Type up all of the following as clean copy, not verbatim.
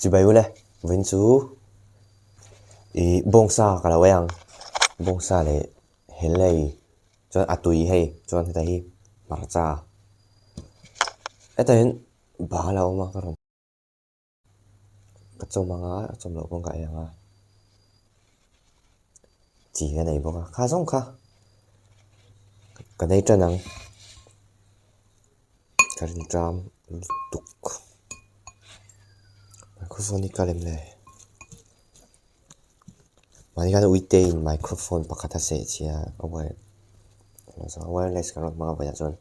Chibai ule vawiin chu ih bawngsa ka lo ei ang bawngsa leh helei chuan a tui hei chuan heta hi hmarcha hetah hian bal a awm a ka rawn ka chawm ang a a chawm loh pawn ka ei ang a chi ka nei bawk a kha zawng kha ka nei tan ang. Ka rin ṭam lutuk microphone hi ka lem le mahni khan uite in microphone pakhat a seh chhia a wire wireless kan rawn hmang a vawiinah chuan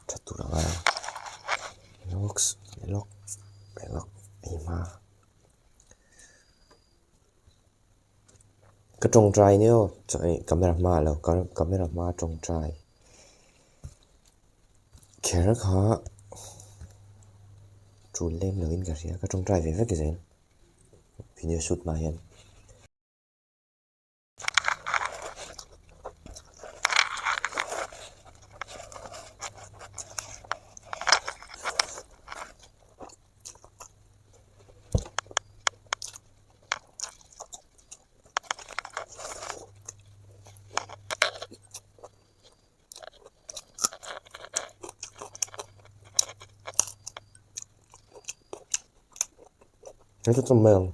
ṭha tur ang a lawk lawk ei hma ka ṭawngṭai nia aw camera hmaah lo camera hmaa ṭawngṭai. Kher kha tul lem lovin ka hria ka tawngtai ve vek zel video shoot hma hian. Hei chu chawm mai ang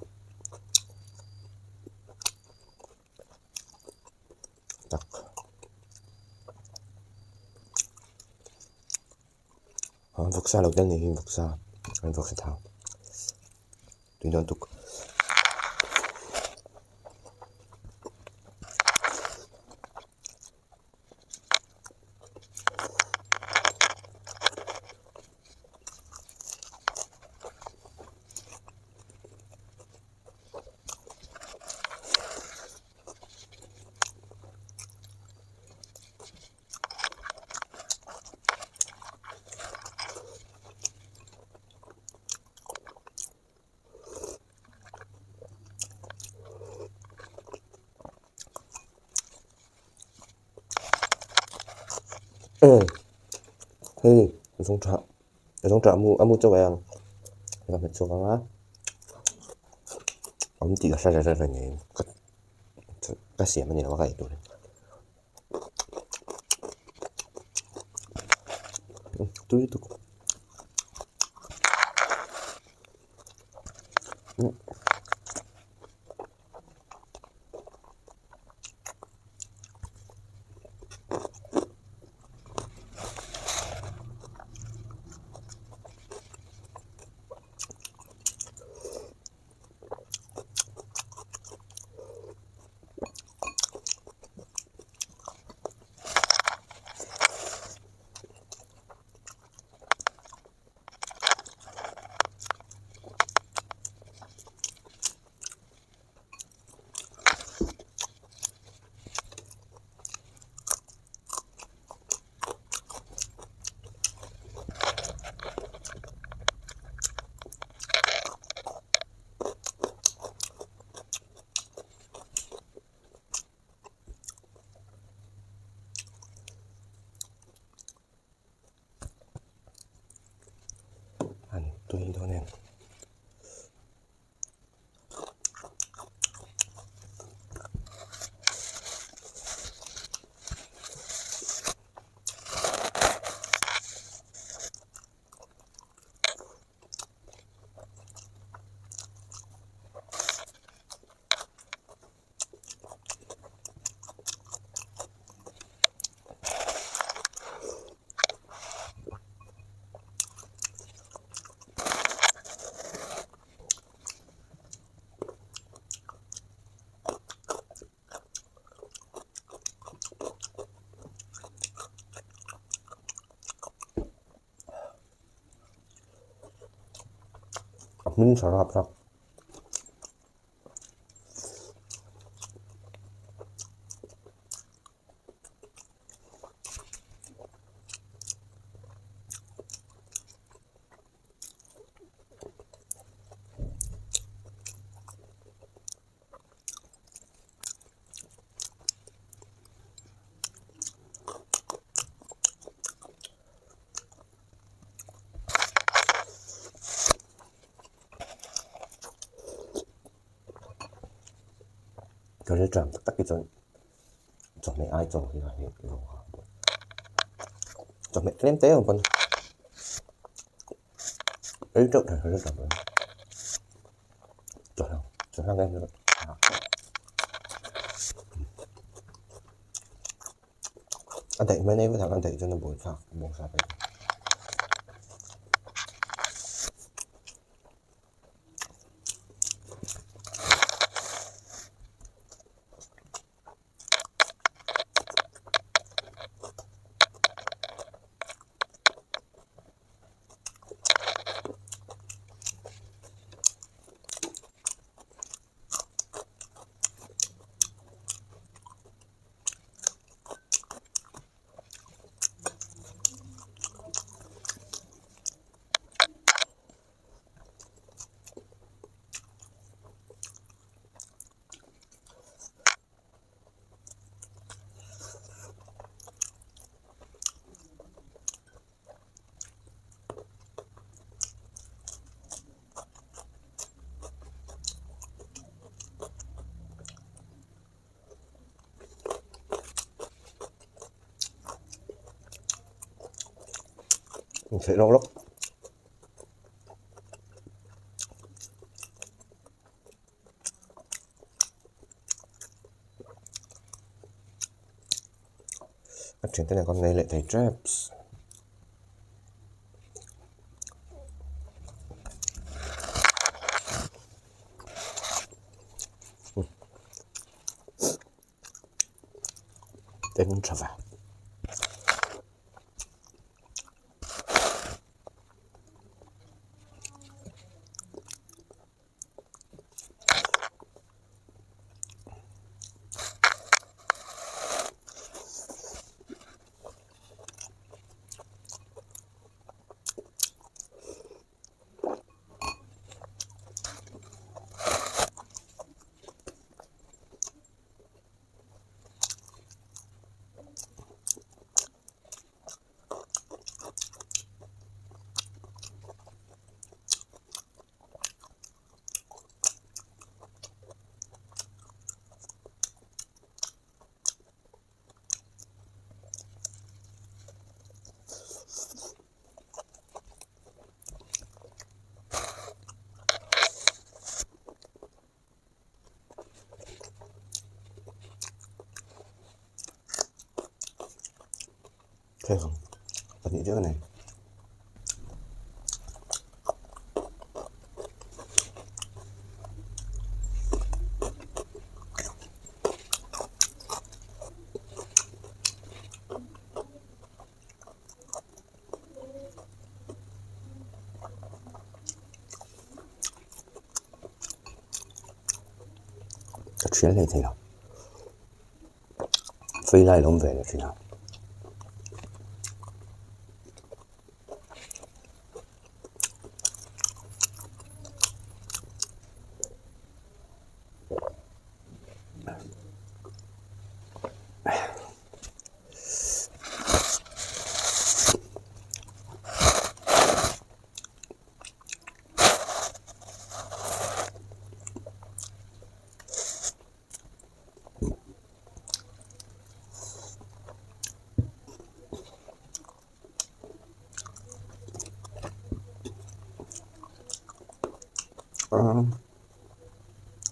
tak vawksa lo tel ni hi vawksa an vawksa thau tui dawn tuk. Hei zawngṭah zawngṭah mu a mu chauh ang ka hmet chhuak ang a awm tih ka hre reng reng ngei ka ka siam a ni lo a ka eitur hi tui lutuk. An tui dawn em. A hming tha rap rap. Ka rilṭam tak tak hi chuan chawhmeh ai chaw hi a heh lo a, chawhmeh tlem te ang pawn ei teuh thei ka rilṭam lo. Chawhlang chawhlang em em a daih mai nei vek ang a daih chuan a buaithlak bawngsa te. Theih lawk lawk. A thiante nen khan nei leh thei traps. Eng tha ve. Thei ang pahnih deuh a nei. Ka thial hle thei lo. Fei lai lo awm ve leh thin a.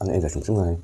An ei ve hrim hrim mai.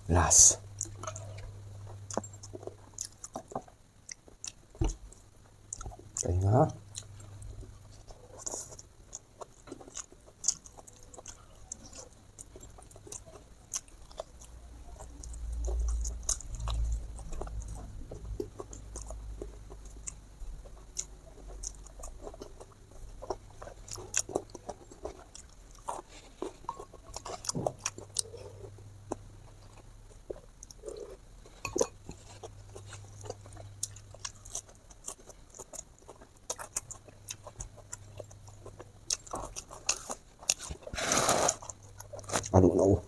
Last. Ka eng a. A duh lo.